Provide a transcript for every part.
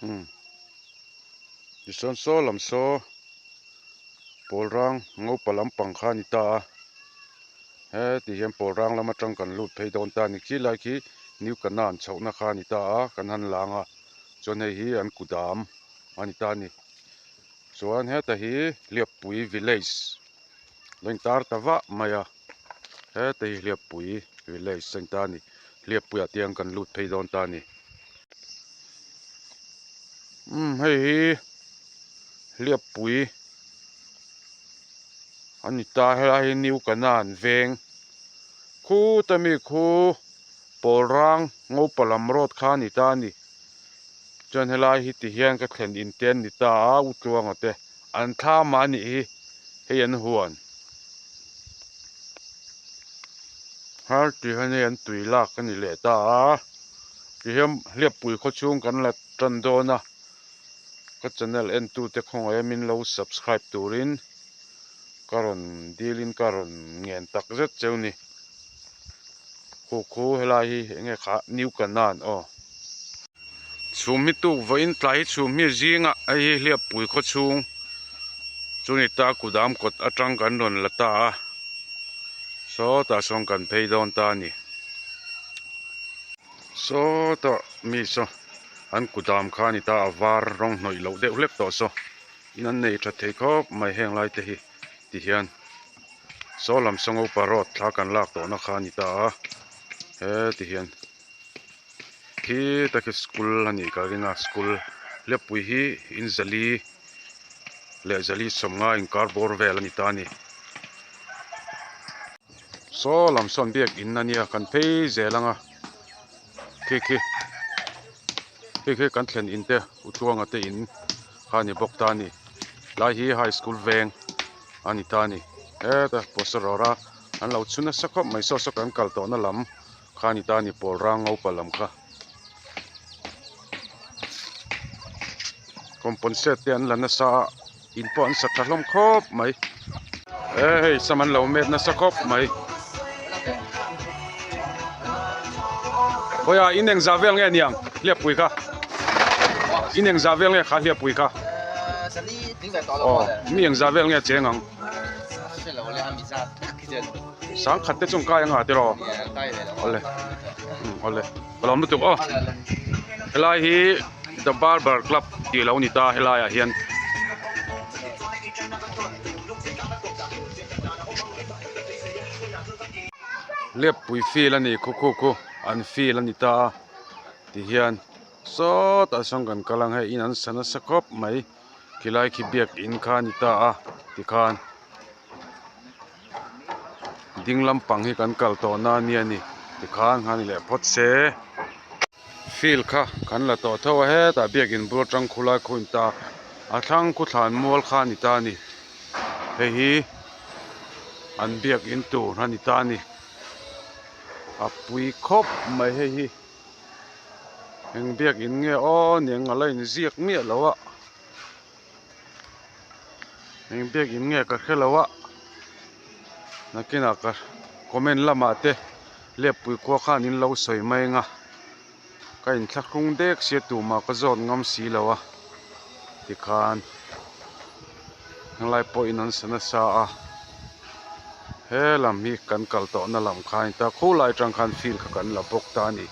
Umm tichuan saw lam saw pawl rang ngopa lampang kha a ni ta a heti hian pawl rang lam atang kan lut phei dawn ta a ni khilai khi new kanan chhohna kha a ni ta a kan han lang a chuan hei hi an kudam a ni ta a ni chuan heta hi hliappui village lo intar ta vah mai a heta hi hliappui village a ni ta a ni hliappuiah te hian kan lut phei dawn ta a ni. Umm hei hi hliappui a ni ta helai hi new kanan veng khuta mi khu pawl rang ngopa lam road kha a ni ta a ni chuan helai hi ti hian ka thlen in te an ni ta a u tluanga te an thlam a nih hi hei an huan har tih hian hei an tui lak a ni leh ta a. Tihian hliappui khaw chhung kan la tan dawn a, ka channel en tute khawngaih a min lo subscribe turin ka rawn dil in ka rawn ngen tak zet cheu ni. Khu khu helai hi enge kha New Canaan aw. Chhum hi tuk vawiin tlai hi chhum hi zingah hei hi hliappui khaw chhung chu ni ta kudam kawt atang kan rawn la ta a, sawtah sawn kan phei dawn ta a ni. Sawtah mi saw an kudam kha a ni ta a var rawng hnawih loh deuh hlek tawh saw in an nei tha thei khawp mai heng lai te hi ti hian saw lam saw ngopa road thla kan lak tawhna kha a ni ta a heti hian khi tak hi school a nih ka ring a school hliappui hi in zali leh zali sawmnga inkar bawr vel a ni ta a ni. Saw lam sawn biak in ania kan phei zel ang a khi khi khi khi kan thlen in te u tluanga te in kha a ni bawk ta a ni tlai hi high school veng a ni ta a ni heta poster rawr a an lo chhu nasa khawp mai saw saw kan kal tawhna lam kha a ni ta a ni pawl rang ngopa lam kha componsate te an la nasa a in pawh an sa tha hlawm khawp mai e hei sam an lo met nasa khawp mai khawiah in engzah vel nge niang hliappui kha in engzah vel nge kha hliappui kha aw mi engzah vel nge cheng ang sangkhat te chu an kai anga tiraw awle awle ka lawm lutuk aw helai hi the barber club tih alo ni ta helai ah hian hliappui field a ni khu khu khu an field a ni ta a tihian sawtah sawn kan kal ang hei in an sa nasa khawp mai khilai khi biakin kha a ni ta a tikhan. Ding lampang hi kan kal tawh na ania ni tikhan han ni leh phawt se field kha kan la tawh tho a hetah biakin bul atang khulai khu in ta a thlang khu thlan mual kha a ni ta a ni hei hi an biakin tur a ni ta a ni a pui khawp mai hei hi eng biakin nge aw niang a la inziak miah lo a. Eng biakin nge ka hre lo a nakinah ka comment lamah te lepui khua khan in lo sawi mai ang a ka inthlahrung dek sia tumah ka zawt ngam si lo a tikhan helai pawh in an sa nasa a he lam hi kan kal tawhna lam kha a ni ta khulai atang khan field kha kan la bawk ta a ni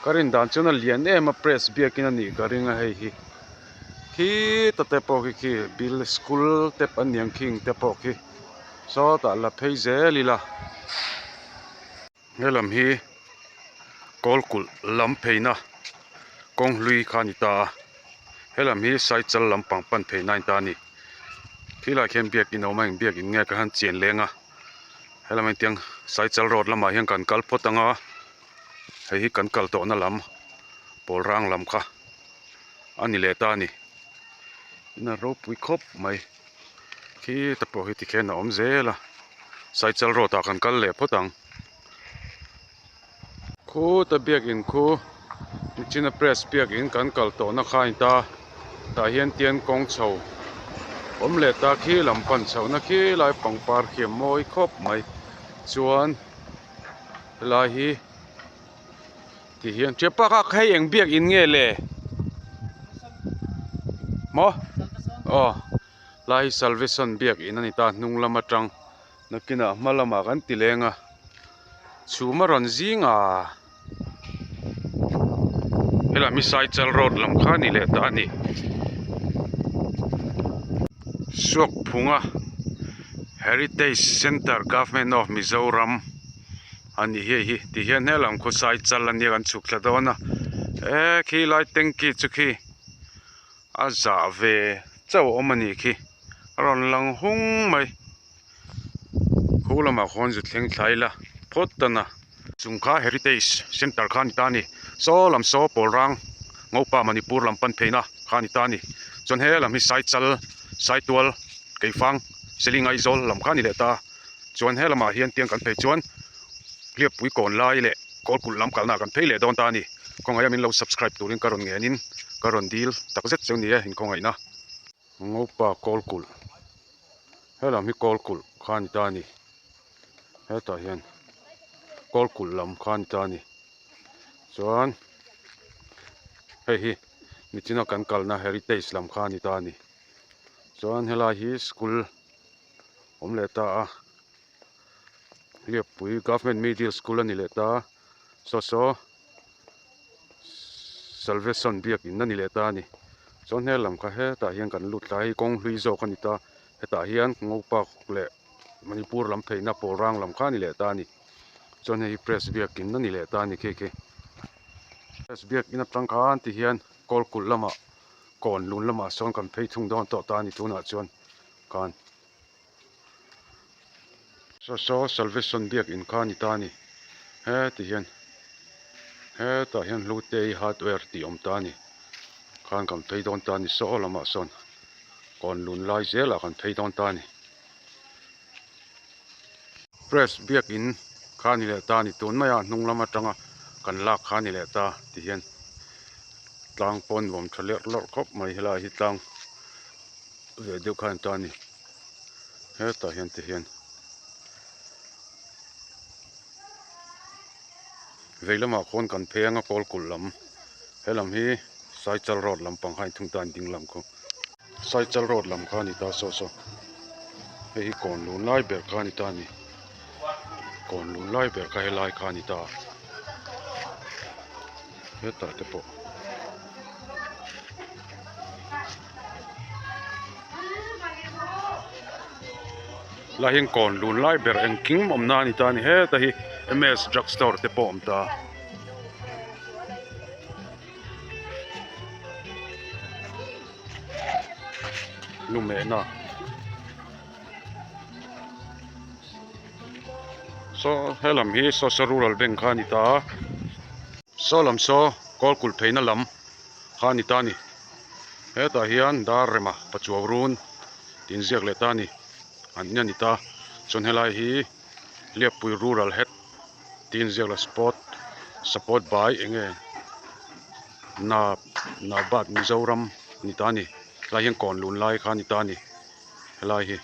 ka rin dan chuan a lian em a press biakin a nih ka ring a hei hi. Khita te pawh khi khi bil school te a niang khing te pawh khi sawtah la phei zel ila helam hi kawl kulh lam pheina kawng hlui kha a ni ta a helam hi saichal lampang pan pheina a ni ta a ni khilaiah khian biakin a awm a eng biakin nge ka han chian leng a helam ah hian saichal road lamah hian kan kal phawt ang a hei hi kan kal tawhna lam pawl rang lam kha. A ni leh ta a ni in a ropui khawp mai khi te pawh hi tikhian a awm zel a saichal road ah kan kal leh phawt ang khuta biakin khu china press biakin kan kal tawhna kha a ni ta tah hian tian kawng chho awm leh ta khi lam pan chhohna khi lai pangpar khi a mawi khawp mai chuan helai hi. Ti hian ṭiap pak a hei eng biak in nge le? Maw? Aw lai hi Salvation biakin a ni ta hnung lam atang nakinah hma lamah kan ti leng a chhum a rawn zing a helai mi Saichal road lam kha a ni leh ta a ni Suakphunga Heritage Centre Government of Mizoram. A ni hei hi ti hian helam khaw sai chal ania kan chhuk thla dawn a e khi lai tanky chu khi a zah ve chauh a awm a nih khi a rawn lang hung mai khu lamah khawn zu thleng thla ila phawt tan a. Chung kha heritage centre kha a ni ta a ni saw lam saw pawl rang ngopa manipur lam pan pheina kha a ni ta a ni chuan he lam hi sai chal saitual keifang seling aizawl lam kha a ni leh ta. Chuan he lamah hian tiang kan phei chuan hliappui kawn lai leh kawl kulh lam kalna kan phei leh dawn ta a ni. Khawngaih a min lo subscribe turin ka rawn ngenin ka rawn dil tak zet cheu ni e inkhawngaihna. Ngopa kawl kulh helam hi kawl kulh kha a ni ta a ni. Hetah hian kawl kulh lam kha a ni ta a ni. Chuan hei hi nichina kan kalna heritage lam kha a ni ta a ni. Chuan helai hi school. awm leh ta a hliappui government middle school a ni leh ta saw saw salvation biakin a ni leh ta a ni chuan hel lam kha hetah hian kan lut thla a hei kawng hlui zawk a ni ta hetah hian ngopa leh manipur lam pheina pawl rang lam kha a ni leh ta a ni chuan hei hi press biakin a ni leh ta a ni khi khi press biakin atang khan ti hian kawl kulh lamah kawn lun lamah sawn kan phei thung dawn tawh ta a ni tunah chuan. khan saw saw salvation biak in kha a ni ta a ni heti hian hetah hian hlutei hardware tih a awm ta a ni khan kan phei dawn ta a ni saw lamah sawn kawn lun lai zelah kan phei dawn ta a ni press biak in kha a ni leh ta a ni tun mai a hnung lam atanga kan lak kha a ni leh ta ti hian tlang pawn nuam tha lerh lawrh khawp mai helai hi tlang. Ve deuh khan ta a ni hetah hian ti hian vei lamah khawn kan phei anga kawl kulh lam he lam hi saichal road lampang kha a inthung ta a ni ding lam khu saichal road lam kha a ni ta saw saw hei hi kawn lun lai ber kha a ni ta a ni kawn lun lai ber kha helai kha a ni ta hetah te pawh. Lai hian kawn lun lai ber engkim awmna a ni ta a ni heta hi M S drug store te pawh a awm ta. Lumehna saw helam hi social rural bank kha a ni ta a saw lam saw kawl kulh pheina lam. kha a ni ta a ni hetah hian dar rema pachuau run tih inziak leh ta a ni an in a ni ta chuan helai hi hliappui rural head tih inziak leh sport support by eng nge na nabat mizoram a ni ta a ni helai hian kawn lun lai kha a ni ta a ni helai hi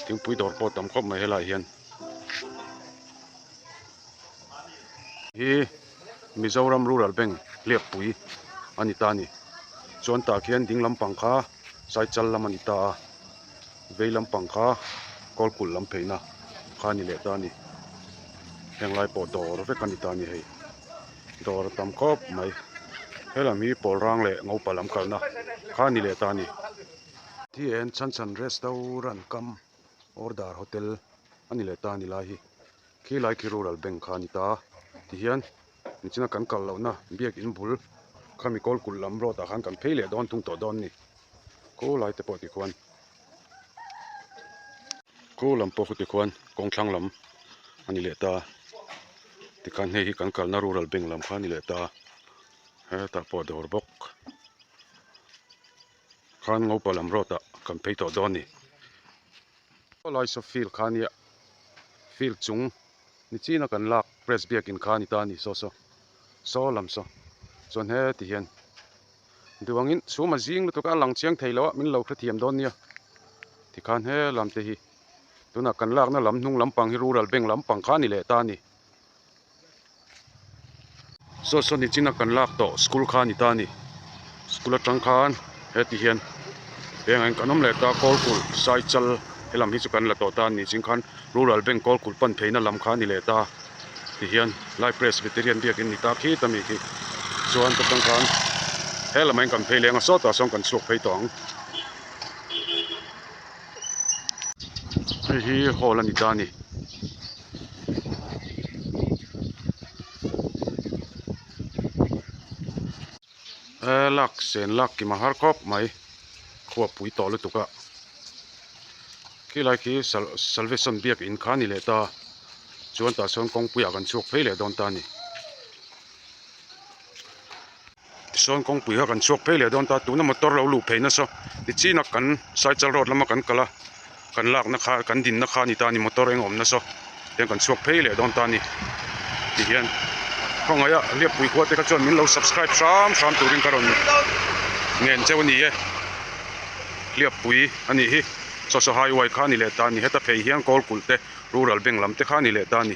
thingpui dawr pawh a tam khawp mai helai hian. Hi Mizoram Rural Bank hliappui a ni ta a ni. Chuan tah khian ding lampang kha Saichal lam a ni ta a, vei lampang kha Kawlkulh lam pheina kha a ni leh ta a ni. Heng lai pawh dawr vek a ni ta a ni hei. Dawr a tam khawp mai. Helam hi Pawlrang leh Ngopa lam kalna kha a ni leh ta a ni. T N Chhanchhan Restaurant kam Order Hotel a ni leh ta a ni lai hi. Khi lai khi rural bank kha a ni ta a tihian nichina kan kal lohna biakin bul khami kawl kulh lam road ah khan kan phei leh dawn thung tawh dawn a ni khu lai te pawh tikhuan khu lam pawh khu tikhuan kawng thlang lam a ni leh ta a tikhan hei hi kan kalna rural bank lam kha a ni leh ta a hetah pawh dawr bawk khan ngopa lam road ah kan phei tawh dawn a ni. Lai saw field kha nia field chung ni china kan lak press biakin kha a ni ta a ni saw saw saw lam saw chuan heti hian duh angin chhum a zing lutuk a a lang chiang thei lo a min lo hrethiam dawn nia tikhan he lam te hi tunah kan lakna lam hnung lampang hi rural bank lampang kha a ni leh ta a ni saw saw ni china kan lak tawh school kha a ni ta a ni. School atang khan heti hian heng kan awm leh ta Kawlkulh Saichal helam hi chu kan la tawh ta a ni ching khan Rural Bank Kawlkulh pan pheina lam kha a ni leh ta ti hian Lai Presbyterian biakin ni ta khit a mi khi chuan ta tang khan he lamah hian kan phei leng a sawtah sawn kan chhuak phei tawh ang. Hei hi hall a ni ta a ni. E lak sen lak kim a har khawp mai khua pui tawh lutuk a khilai khi salvation biak in kha a ni leh ta chuan tah sawn kawngpui ah kan chhuak phei leh dawn ta a ni. Tichuan kawngpui kha kan chhuak phei leh dawn ta tuna motor lo luh phei nasa nichin a kan cycle road lama kan kal a kan lakna kha kan dinna kha a ni ta a ni motor eng a awm nasa tiang kan chhuak phei leh dawn ta a ni tihian khawngaih a Hliappui khua te kha chuan min lo subscribe hram hram turin ka rawn ngen cheu a ni e Hliappui a nih hi saw saw highway kha a ni leh ta a ni heta phei hian Kawlkulh te Rural Bank lam te kha a ni leh ta a ni.